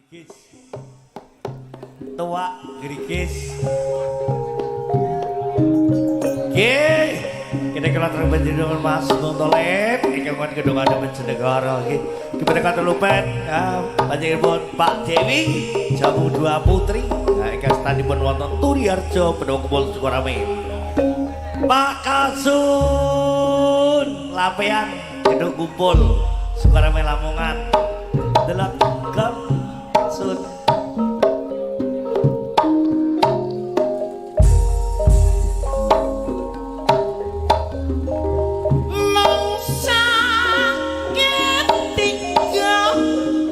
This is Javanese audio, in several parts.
Gerigis. Tuak gerigis. Nggih. Kene kula terus panjenengan Mas Muntolib ingkang wonten Gedung Adem Bojonegoro nggih. Dipun katulupen panjenenganipun Pak Dewi Jamu Dua Putri ingkang stanipun wonten Turiharjo Bedhong Kumpul Sukorame. Pak Kasun Lapean Gedung Kumpul Sukorame Lamongan. Delok Kasun. Mangsa ketiga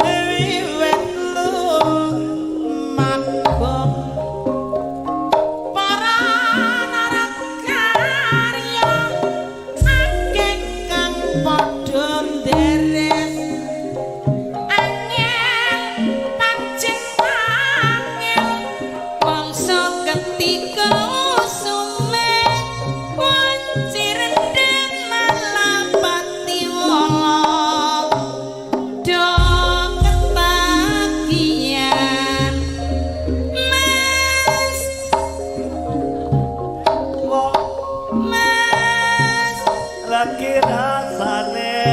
wiwit lumaku para narakarya akeh kang padha nderes angel pancen angel mangsa ketiga usume wanci rendheng malapati wala do ketagihan Mas, Mas, Lagi rasane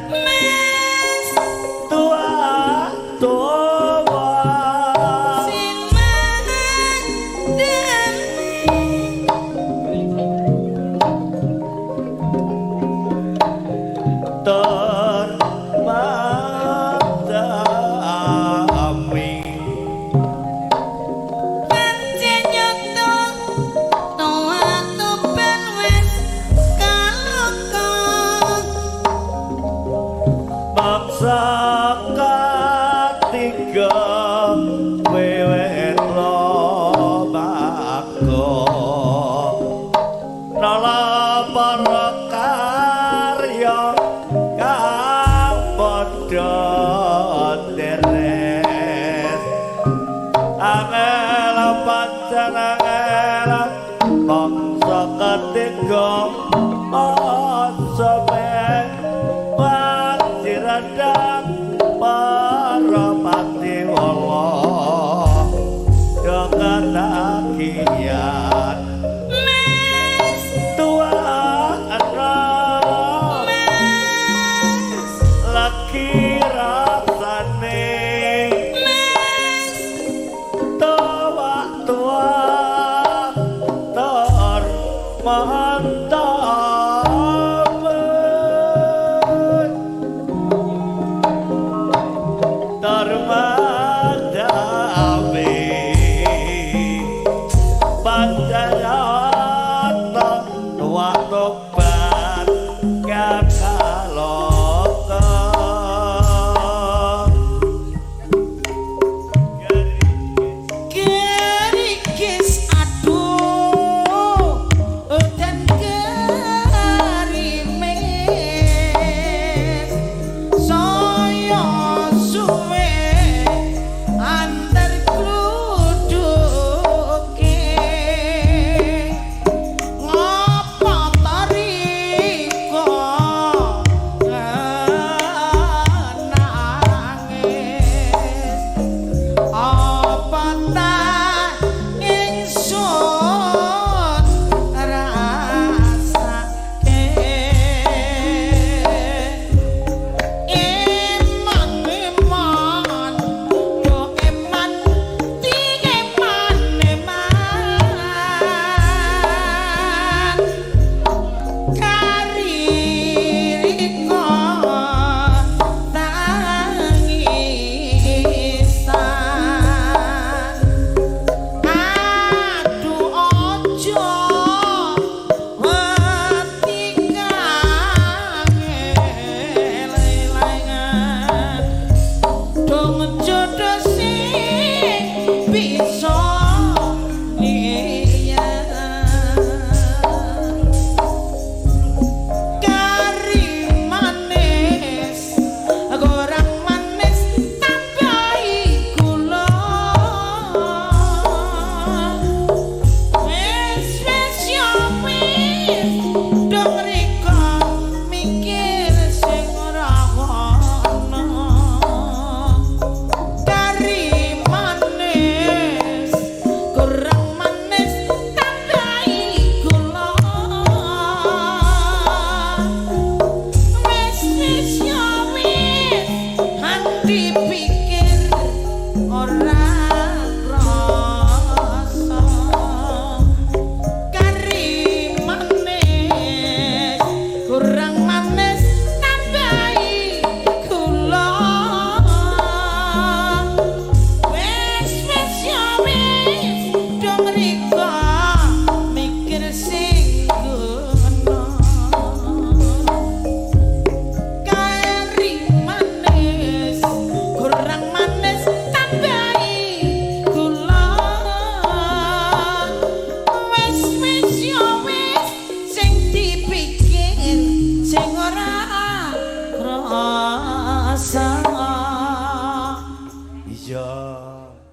Mas tua tua sing mandemi tur madami pancen nyata toa tuban wis kaluka mangsa katiga wiwit lumaku nala para karya kang padha deres angel pancen angel mangsa ketiga aseme wanci rendhang para pati wala. Iya.